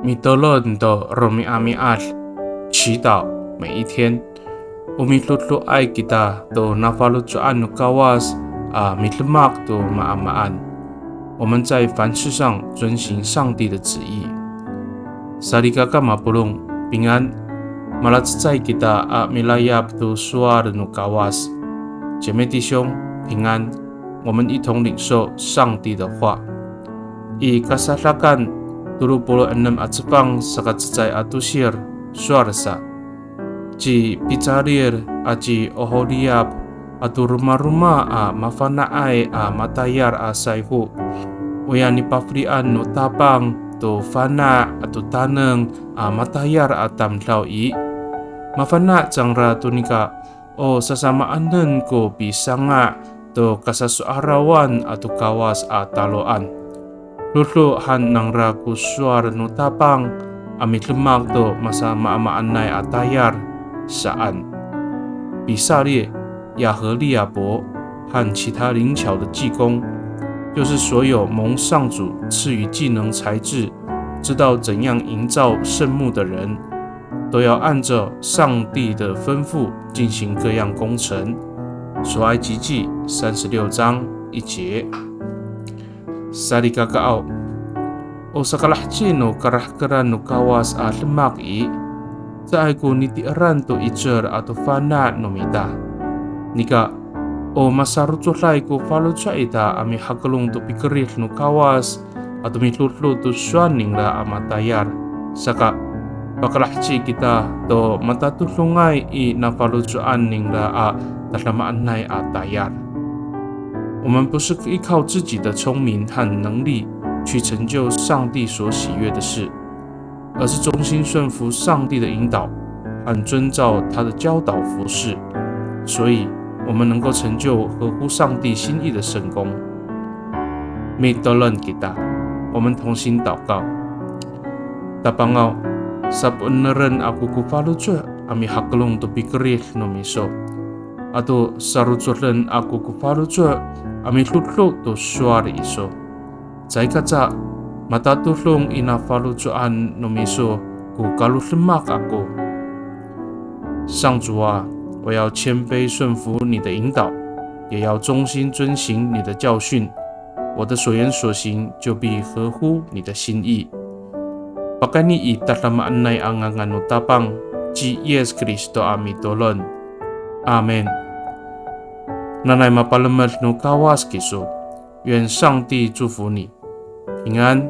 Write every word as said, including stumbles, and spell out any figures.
Mitolon to romi'ami'ad, 祈祷每一天。O midodoay kita to nafaloco'an no Kawas a midemak to maamaan. 我们在凡事上遵行上帝的旨意。Salikaka mapolong, 平安。Malacecay kita a milayap to sowal no Kawas. 姐妹弟兄，平安。我们一同领受上帝的话。I Kasadakan tolo polo' enem a cefang saka cecay a tosir, sowal sa. Ci Picalil aci Oholiyap ato romaroma a mafana'ay a matayal a sayho, oya nipafelian no Tapang to fana' ato taneng a matayal a tamdaw i, mafana' cangra to nika o sasamaanen ko pisanga' to kasasoarawan ato Kawas a taloan. Dodo han nangra ko sowal no Tapang a midemak to masamaamaanay a tayal saan. 比撒列、亚何利亚伯和其他灵巧的技工，就是所有蒙上主赐予技能才智，知道怎样营造圣幕的人，都要按照上帝的吩咐进行各样工程。出埃及记三十六章一节。Salikakaaw, o sakalaheci no karahkeran no Kawas a demak i, caay ko nitieran to 'icel ato fana' no mita. Nika, o masarocoday ko faloco' ita a mihakelong to pikerid no Kawas ato midodo to sowal ningra a matayal. Saka, pakalaheci kita to matatodongay i nafaloco'an ningra a tadamaanay a tayal. 我们不是依靠自己的聪明和能力去成就上帝所喜悦的事，而是忠心顺服上帝的引导，和遵照他的教导服侍，所以我们能够成就合乎上帝心意的圣功。Mitolon kita, 我们同心祷告。Tapangaw, sapo'eneren ako ko faloco' a mihakelong to pikerid no miso, ato sarocoden ako ko faloco' a midodo to sowal iso. Caay kaca matatodong i nafaloco'an no miso ko kalodemak ako. 上主啊，我要谦卑顺服你的引导，也要忠心遵行你的教训。我的所言所行就必合乎你的心意。Pakayni i tadamaanay a ngangan no Tapang ci Yis Kristo a mitolon. Amin. Nanay mapalemed no Kawas kiso. 愿上帝祝福你，平安。